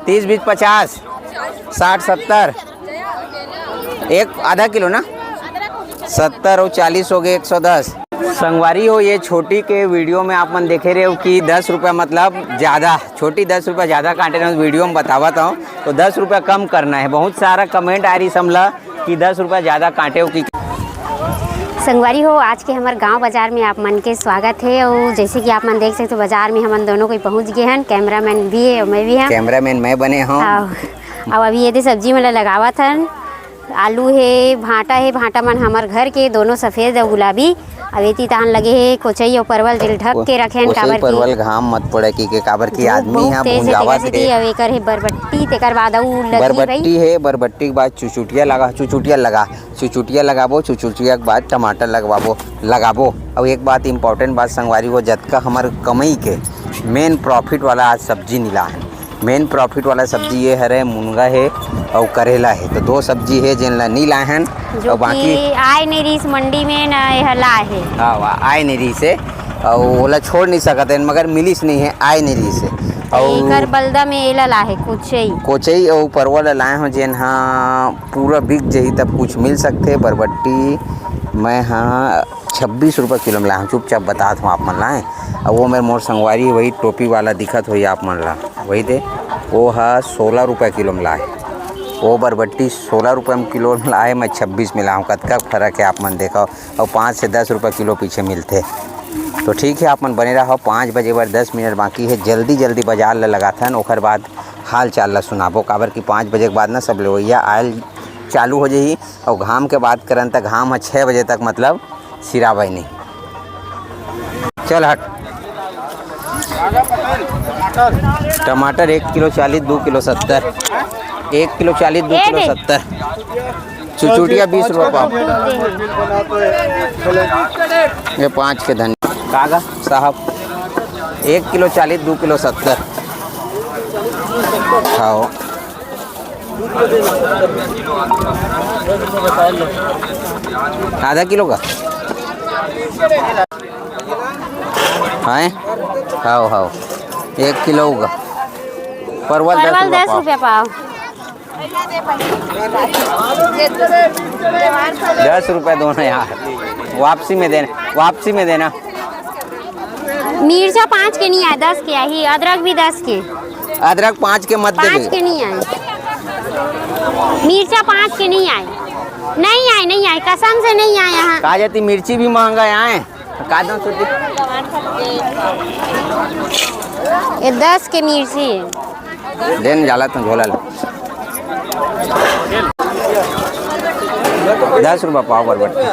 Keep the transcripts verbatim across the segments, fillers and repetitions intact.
तीस बीस पचास, साठ सत्तर, एक आधा किलो ना, सत्तर और चालीस हो गए, एक सौ दस। संगवारी हो, ये छोटी के वीडियो में आप मन देखे रहे हो कि दस रुपया मतलब ज़्यादा, छोटी दस रुपया ज़्यादा काटे रहे हो, वीडियो में बतावत हूँ, तो दस रुपया कम करना है। बहुत सारा कमेंट आ रही समला कि दस रुपया ज़्यादा काटे हो कि संगवारी हो, आज के हमर गांव बाजार में आप मन के स्वागत है। और जैसे कि आप मन देख सकते हो, बाजार में हमन दोनों कोई पहुंच गए हैं। कैमरामैन भी है और मैं भी हूँ। कैमरामैन मैं बने हूँ। हाँ। अब अभी ये दे सब्जी मन ला लगावत हन। आलू है, भांटा है, भांटा मन हमर घर के दोनों सफेद और गुलाबी। अब एती तहान लगे है कोचई और परवल, जेल ढक के रखे हैं, कोचई काबर की परवल घाम मत पड़े की के, काबर की धूप आदमी बहुत हा तेज है, भुंजावत तेकर सेती है। अब एकर है बरबट्टी, तेकर बाद अउ लगी भाई। बरबट्टी है, बरबट्टी के बाद चुचुटिया लगा, चुचुटिया लगा, चुचुटिया लगाबो, चुचुटिया के बाद टमाटर लगवाबो, लगाबो। अउ एक बात, इंपॉर्टेंट बात संगवारी हो, जतका हमर कमई के मेन प्रॉफिट वाला आज सब्जी निला है। मेन प्रॉफिट वाला सब्जी ये हरे, मुनगा है और करेला है, तो दो सब्जी है जेन ला नी लाए हन। जो और बाकी कि आए नहीं रहीस मंडी में, ना यह लाए है। हाँ, वाह, आए नहीं रहीस है। और ओला छोड़ नहीं सकत है, मगर मिलिस नहीं है, आए नहीं रहीस है। और एकर बलदा में एला लाए है, कोचई। कोचई और परवल लाए हो, जेन हा पूरा बिक जही, तब कुछ मिल सकथे। बरबट्टी मैं हा छब्बीस रुपये किलो में लाए हूँ, चुपचाप बतात हूँ आप मन लाए। अब वो मेरे मोर संगवारी, वही टोपी वाला दिखत होई आप मन ला, वही दे, वो हा सोलह रुपये किलो में लाए। वो बरबट्टी सोलह रुपये में किलो में लाए, मैं छब्बीस में लाऊँ, कतका फर्क है आप मन देखो। और पाँच से दस रुपये किलो पीछे मिलते। तो ठीक है, आप मन बने रहो, पाँच बजे बर दस मिनट बाकी है, जल्दी जल्दी बाजार ला लगाथन, ओकर बाद हाल चाल ला सुनाबो, काबर कि पाँच बजे के बाद ना सब लेवैया आयल चालू हो जाही। और घाम के बात करन त घाम ह छः बजे तक मतलब सिरावय नहीं। चल हट। टमाटर एक किलो चालीस, दो किलो सत्तर। एक किलो चालीस, दो किलो सत्तर। चुचुटिया बीस रुपये पाव। ये पाँच के धनिया। कागा साहब, एक किलो चालीस, दो किलो सत्तर। खाओ। आधा किलो का? हाँ, हाव, हाव। एक किलो का। परवल परवल दस रुपया पाव। दस रुपया दोनों यार, वापसी में देना, वापसी में देना। मिर्चा पाँच के नहीं आए, दस के आही, अदरक भी दस के। अदरक पाँच के मत पाँच देबे। के नहीं आए, मिर्चा पाँच के नहीं आए, नहीं आए, नहीं आए, कसम से नहीं आए यहाँ। का जाती मिर्ची भी महंगा है, आए का दाम सोची? ये दस के मिर्ची है। देन जाला तो झोला ले। दस रुपया पाव बरबट्टी।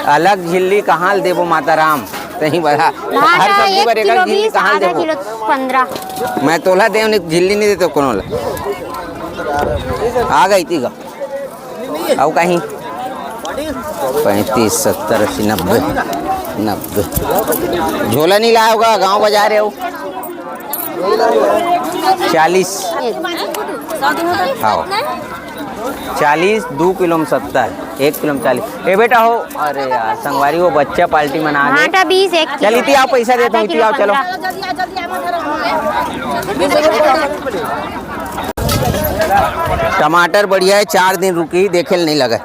अलग झिल्ली कहाँ ले देबो माता राम? सही बता, हर सब्जी बर एक अलग झिल्ली कहाँ ले देबो? किलो पंद्रह। मैं तोला दे झिल्ली नहीं देते कोनो ला। आ गई थी गा। अउ कहीं पैंतीस, सत्तर, अस्सी, नब्बे, नब्बे। झोला नहीं लाया होगा, गांव बाजार है वो। चालीस। हाँ, चालीस, दो किलो में सत्तर, एक किलो में चालीस। ए बेटा हो, अरे यार, संगवारी वो बच्चा पार्टी मना गए। भांटा बीस, एक किलो। चल, इति आओ, पैसा देता हूँ, इति आओ, चलो। टमाटर बढ़िया है, चार दिन रुकी, देखे ल नहीं लगे।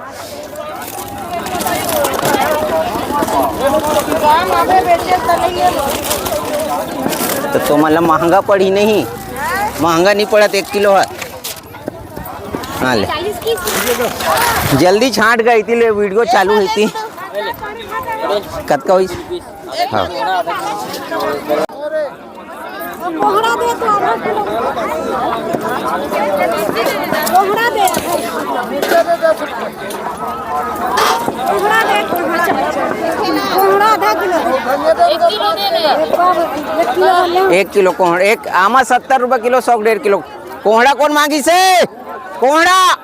तो तुमन ला महंगा पड़ी नहीं, महंगा नहीं पड़त, एक किलो है। हाँ ले, जल्दी छांट गई थी, ले वीडियो चालू हुई थी। कतका हुई? हाँ। कोहड़ा दे तो आधा किलो। कोहड़ा दे। कोहड़ा दे, कोहड़ा। कोहड़ा आधा किलो दे। एक किलो दे ना। एक किलो ले। एक किलो कोहड़ा, एक आमा सत्तर रुपये किलो, सौ डेढ़ किलो। कोहड़ा कौन मांगी से? कोहड़ा।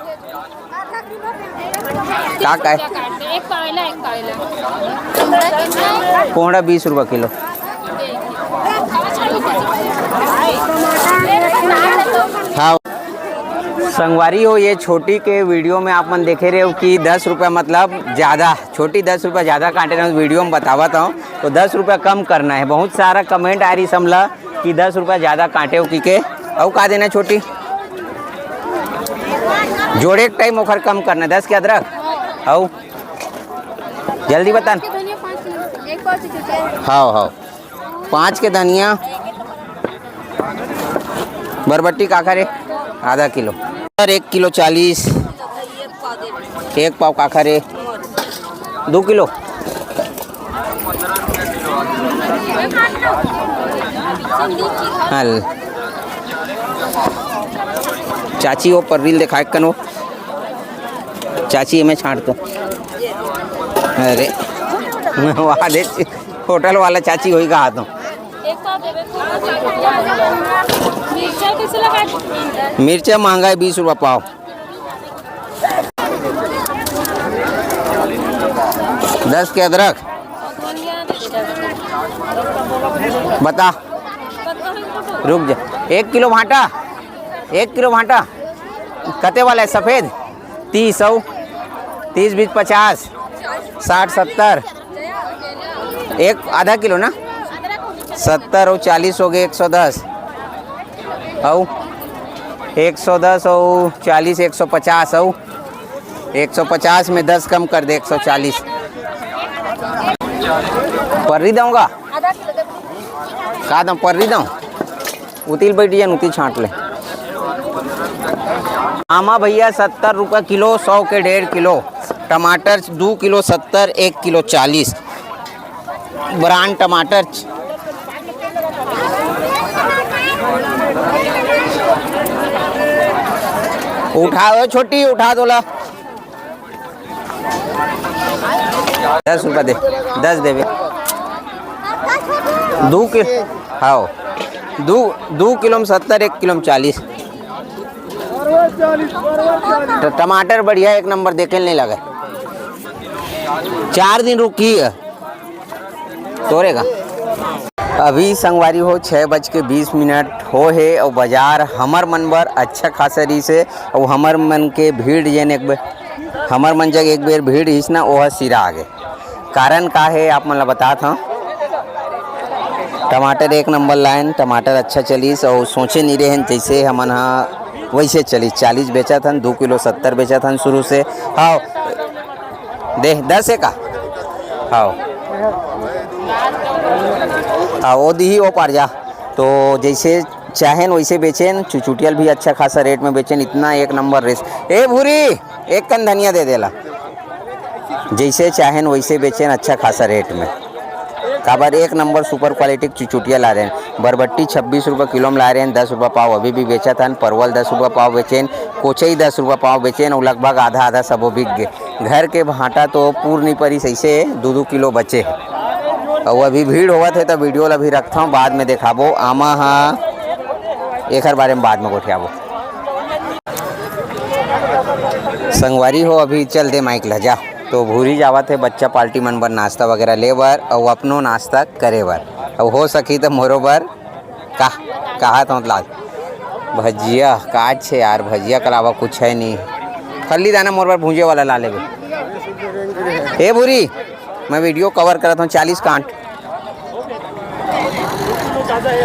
का का है? एक पाव ला, एक पाव ला। कोहड़ा बीस रुपये किलो। हाँ। संगवारी हो, ये छोटी के वीडियो में आप मन देखे रहे हो कि दस रुपया मतलब ज़्यादा, छोटी दस रुपया ज़्यादा काटे रहे हो, वीडियो में बतावत हूँ, तो दस रुपया कम करना है। बहुत सारा कमेंट आ रही समला कि दस रुपया ज़्यादा काटे हो कि के। अउ का देना है छोटी? जोड़े के टाइम ओखर कम करना है, दस के अदरक। अउ जल्दी बता ना। हाव, हाव। पाँच के धनिया। बरबट्टी काखर हे? आधा किलो। सर, एक किलो चालीस। एक पाव काखर हे? दू किलो। हल। चाची, वो पर्री ल देखाय कनो। चाची, एमे छांट तो। अरे, वाह दे, होटल वाला चाची होही कहा तो। मिर्चा महंगा है, बीस रुपया पाव। दस के अदरक। बता। रुक जा। एक किलो भांटा। एक किलो भांटा। कते वाला है सफेद? तीस, अउ तीस बीस पचास, साठ सत्तर, एक आधा किलो ना, सत्तर अउ चालीस हो गए, एक सौ दस, अउ एक सौ दस अउ चालीस, एक सौ पचास, अउ एक सौ पचास में दस कम कर दे, एक सौ चालीस। पर्री दऊंगा। का दऊं, पर्री दऊं? उतिल बैठ जान, उतिल छांट ले। आमा भैया, सत्तर रुपया किलो, सौ के डेढ़ किलो। टमाटर दू किलो सत्तर, एक किलो चालीस। ब्रांड टमाटर। उठाओ छोटी, उठा दो ला। दस रुपया दे, दस देबे। दू किलो, हाँ, दू, दू किलो में सत्तर, एक किलो में चालीस। ट-, टमाटर बढ़िया, एक नंबर, देखे नहीं लगे। चार दिन रुकी है। तोरे का। अभी संगवारी हो, छः बज के बीस मिनट हो हे अउ बाजार हमर मन बर अच्छा खासा रहिस हे अउ हमर मन के भीड़ जेन एक बेर, हमर मन जग एक बेर भीड़ रहिस ना, ओह सिरा आगे। कारण का हे, आप मन ला बतात हव। टमाटर एक नंबर लाइन, टमाटर अच्छा चलिस अउ सोचे नहीं रहेन जैसे हमन ह वैसे चलिस। चालीस बेचत हन, दू किलो सत्तर बेचत हन शुरू से। हाँ, दे, दस हे का? हाँ। हाँ, वो दिही, वो पार जा। तो जैसे चाहेन वैसे बेचेन, चुचुटियल भी अच्छा खासा रेट में बेचेन, इतना एक नंबर रेस। ए भूरी, एक कन धनिया दे देला। जैसे चाहेन वैसे बेचेन अच्छा खासा रेट में। काबर एक नंबर सुपर क्वालिटी के चुचुटिया ला रहेन। बरबट्टी छब्बीस रुपये किलो में ला रहेन, दस रुपये पाव अभी भी बेचत हन। परवल दस रुपये पाव बेचेन, कोचई दस रुपये पाव बेचेन, अउ लगभग आधा आधा सबो बिक गे। घर के भांटा तो पूर नहीं परिस, ऐसे दू दू किलो बचे हे। अउ अभी भीड़ होवत हे, तो वीडियो ला भी रखथव, बाद में देखाबो। आमा हा, एकर बारे में बाद में गोठियाबो। संगवारी हो, अभी चल दे माइक ला जा। तो भूरी जावत हे बच्चा पार्टी मन बर नाश्ता वगैरह ले बर, अउ अपनो नाश्ता करे बर, अउ हो सकी तो मोरो बर का, कहा तो मतलब भजिया काच हे यार, भजिया के अलावा कुछ है नहीं। खल्ली दाना मोर बर भूंजे वाला ला लेबे। ए भूरी, मैं वीडियो कवर करत हूँ, चालीस काट।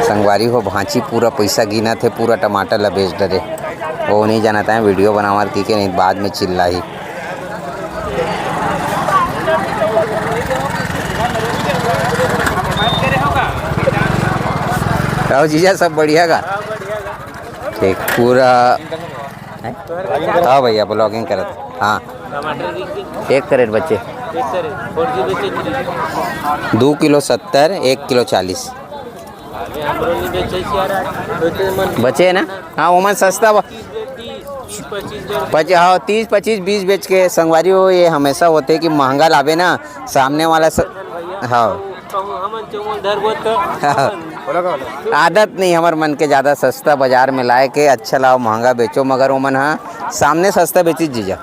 संगवारी हो, भांची पूरा पैसा गिनत हे, पूरा टमाटर ला बेच डरे। वो नहीं जानत हे वीडियो बनावत कि के, नहीं बाद में चिल्लाही। अउ जीजा, सब बढ़िया का? ठीक, पूरा हैं? हाँ भैया, ब्लॉगिंग करत। हाँ, एक कैरेट बचे। दू किलो सत्तर, एक किलो चालीस। बचे हे ना? हाँ, ओमन सस्ता बा। पच-, हाँ, तीस, पच्चीस, बीस बेच के। संगवारी हो, ये हमेशा होथे कि महंगा लाबे ना, सामने वाला स-, हाँ। कहूँ हमन चौमल धरबो तो आदत नहीं हमर मन के ज्यादा सस्ता बाजार में लाए के, अच्छा लाओ महंगा बेचो, मगर ओमन हा सामने सस्ता बेचिस जीजा।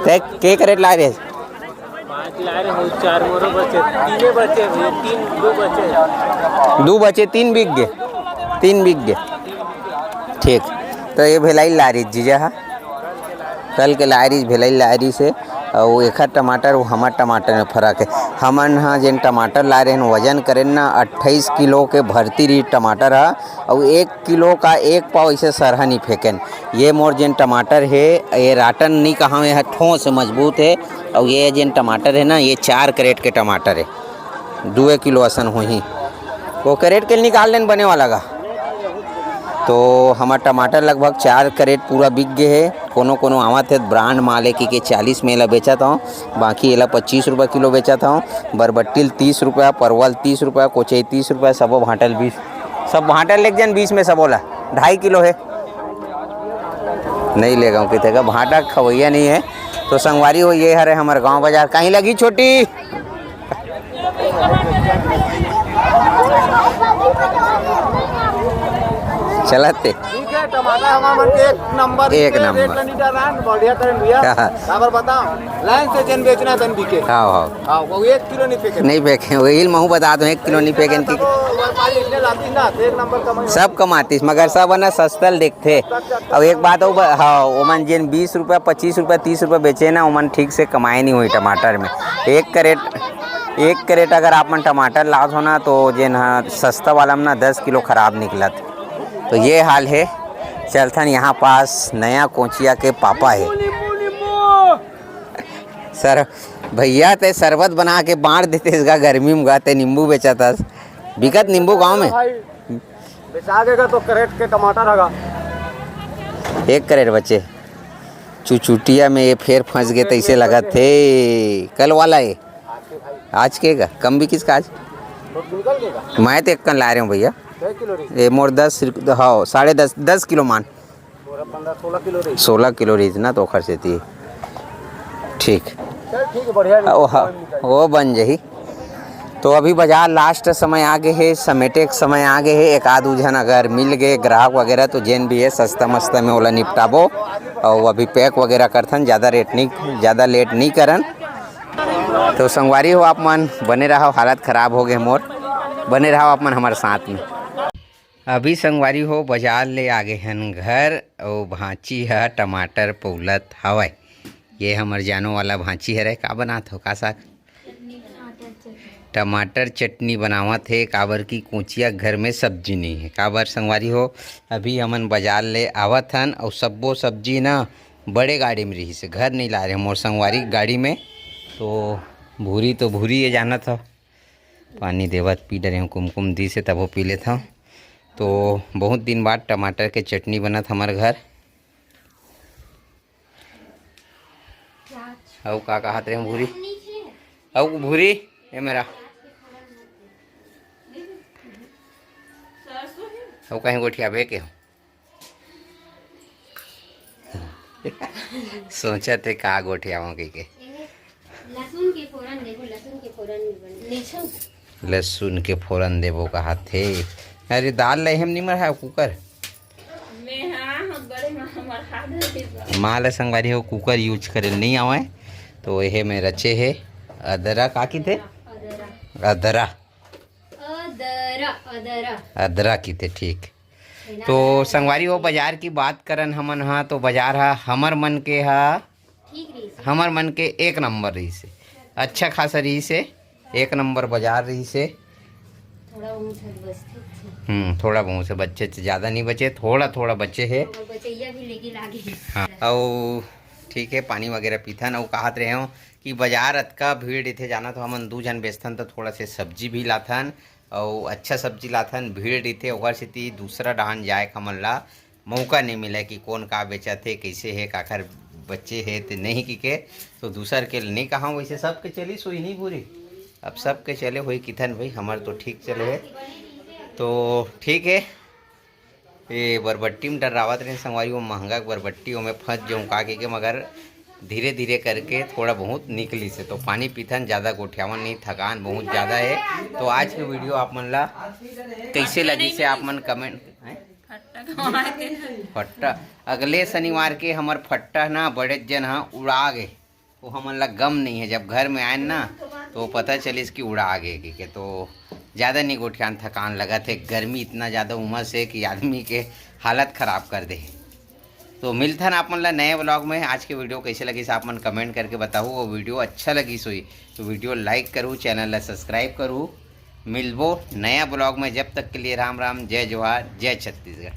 ते के कैरेट लाए रहे? पाँच लाए रहे हो, चार मोरो बचे, तीने बचे भैया, तीन, दो बचे। दो बचे, तीन बिक गे, तीन बिक गे। ठीक। तो ये भेलाई लारिस जीजा हा, कल के लारिस, भेलाई लारिस हे। अउ एखर टमाटर अउ हमर टमाटर में फर्क हे। हमन हा जेन टमाटर ला रहे हन, वजन करेन ना, अट्ठाईस किलो के भरती रही टमाटर हा, अउ एक किलो का एक पाव ऐसे सरहा नहीं फेंकेन। ये मोर जेन टमाटर हे, ये राटन नहीं कहावे, ये ठोस हे, मजबूत हे। अउ ये जेन टमाटर हे ना, ये चार कैरेट के टमाटर हे, दुए किलो असन होही। वो कैरेट के निकाल लेन बने वाला का। तो हमर टमाटर लगभग चार कैरेट पूरा बिक गे हे। कोनो कोनो आवत हे ब्रांड माल हे कि के चालीस में एला बेचत हूँ, बाकी एला पच्चीस रुपया किलो बेचत हूँ। बरबट्टी ल तीस रुपया, परवल तीस रुपया, कोचई तीस रुपया, सबो भांटल बीस, सब भांटल लेके जन बीस में सबो ला ढाई किलो हे। नहीं लेगा किथे का भांटा खवैया नहीं है। तो संगवारी हो, ये हरे हमर गांव बाजार। कहीं लगी छोटी? चलत हे। ठीक है, टमाटर हमारे मन के एक नंबर एक बिके, नंबर। रेट ला नहीं डरान, बढ़िया करें भैया। हाँ। काबर बताओ, लाइन से जन बेचना तन बिके। हाँ, हाँ। हाँ, वो एक किलो नहीं फेंके। नहीं फेंके, वही महू बता दो, एक किलो नहीं फेंके इनकी। तो व्यापारी इतने लाती ना, तो एक नंबर कमाई। सब कमातीस, मगर सब है ना सस्ता ल देखथे। अब एक बात हो, हाँ, ओमन जेन बीस रुपया, पच्चीस रुपया, तीस रुपया बेचे ना, ओमन ठीक से कमाए नहीं हुई टमाटर में। एक कैरेट, एक कैरेट अगर आप मन टमाटर लात हो ना, तो जेन हा सस्ता वाला में ना दस किलो खराब निकलत। तो ये हाल है। चलथन यहाँ पास नया कोचिया के पापा है। सर, भैया ते शरबत बना के बांट देते इसका गर्मी में गा, ते नींबू बेचत हस। बिकत नींबू गांव में? भाई, बेचा देगा तो कैरेट के टमाटर हगा। एक कैरेट बचे। चुचुटिया में ये फेर फंस गए, तैसे लगत हे। कल वाला है। आज के का? कम भी किसका आज? मैं तो एक कन ला रहे हूँ भैया। ये मोर दस, हाँ, साढ़े दस, दस किलो मान। सोलह किलो रही ना, तो ओखर सेती। ठीक। चल, ठीक है, बढ़िया। ओ, हाँ, वो बन जाही। तो अभी बाजार लास्ट समय आ गए हे, समेटे के समय आ गए हे। एक आध झन अगर मिल गए ग्राहक वगैरह, तो जेन भी है सस्ता मस्ता में ओला निपटाबो। और अभी पैक वगैरह करथन, ज़्यादा रेट नहीं, ज़्यादा लेट नहीं करन। तो संगवारी हो, आप मन बने रहो, हालत खराब हो गए मोर, बने रहो आप मन हमारे साथ में। अभी संगवारी हो, बाजार ले आ गए हन घर, अउ भांची ह टमाटर पौलत हवय। ये हमर जानो वाला भांची हरे। का बनात हो, का साग? टमाटर चटनी बनावत हे, काबर की कोचिया घर में सब्जी नहीं है। काबर संगवारी हो, अभी हमन बाजार ले आवत हन, अउ सब्बो सब्जी ना बड़े गाड़ी में रहिस हे, घर नहीं ला रहे मोर संगवारी गाड़ी में। तो भूरी तो भूरी ये जानत हो, पानी देवत पी डरे हूँ, कुमकुम दी से तभो पी लेत हूँ। तो बहुत दिन बाद टमाटर के चटनी बनत हमर घर। अउ का कहत रहे हूँ भूरी? अउ भूरी, ये मेरा। अउ कहीं गोठियाबे के हो? सोचत हे का गोठियावं कहिके। लहसुन के फोरन देबो, लहसुन के फोरन बन-, लहसुन। लहसुन के फोरन देबो कहत हे। अरे दाल ले हम निमर है कुकर। मैं हाँ, हम बड़े माँ हमार हाथ धर के बा। माँ ले संगवारी हो कुकर यूज करे नहीं आवे, तो यहे में रचे हे अदरा, का किथे? अदरा। अदरा। अदरा, अदरा। अदरा किथे, ठीक। तो संगवारी हो, बाजार की बात करन हमन हा, तो बाजार हा हमर मन के हा, ठीक रहिस। हमर मन के एक नंबर रहिस हे, अच्छा खासा रहिस हे, एक नंबर बाजार रहिस हे। थोड़ा बहुत है बस, ठीक है। हम्म, थोड़ा बहुत से बच्चे, ज़्यादा नहीं बचे, थोड़ा थोड़ा बचे हे। और बचैया भी लेके लागे। हाँ, अउ ठीक है, पानी वगैरह पीथन। अउ कहत रहे हो कि बाजार अतका भीड़ रहिथे, जाना तो हमन दू झन बेचथन, तो थोड़ा से सब्जी भी लाथन, अउ अच्छा सब्जी लाथन, भीड़ रहिथे, ओकर सेती दूसरा डहान जाए के हमन ला मौका नहीं मिले कि कौन का बेचत हे, कैसे हे, काखर बच्चे हे, ते नहीं कि के, तो दूसर के नहीं कहा, वैसे सबके चली सोई नहीं पूरी। अब सबके चले होई किथन भाई, हमर तो ठीक चले हे। तो ठीक है, ये बरबट्टी में डर्रावत रहे संगवारी, वो महंगा के बरबट्टी, वो मैं फंस जाऊँ का के, के, मगर धीरे धीरे करके थोड़ा बहुत निकली से। तो पानी पीथन, ज़्यादा गोठियावन नहीं, थकान बहुत ज़्यादा है। तो आज के वीडियो आप मन ला कैसे लगी से आप मन कमेंट, हैं? फट्टा कमाए के ना। फट्टा, अगले शनिवार के हमर फट्टा ना बड़े जन हा उड़ा गे, वो हमन ला गम नहीं है। जब घर में आए ना, तो पता चलिस कि उड़ा गे के, के। तो ज़्यादा नहीं गोठियान, थकान लगत है, गर्मी इतना ज़्यादा उमस है कि आदमी के हालत खराब कर दे है। तो मिलथन आप मन ला नया ब्लॉग में। आज के वीडियो कैसे लगिस आप मन कमेंट करके बताहू, और वीडियो अच्छा लगिस होही तो वीडियो लाइक करू, चैनल ला सब्सक्राइब करू। मिलबो नया ब्लॉग में, जब तक के लिए राम राम, जय जोहार, जय छत्तीसगढ़।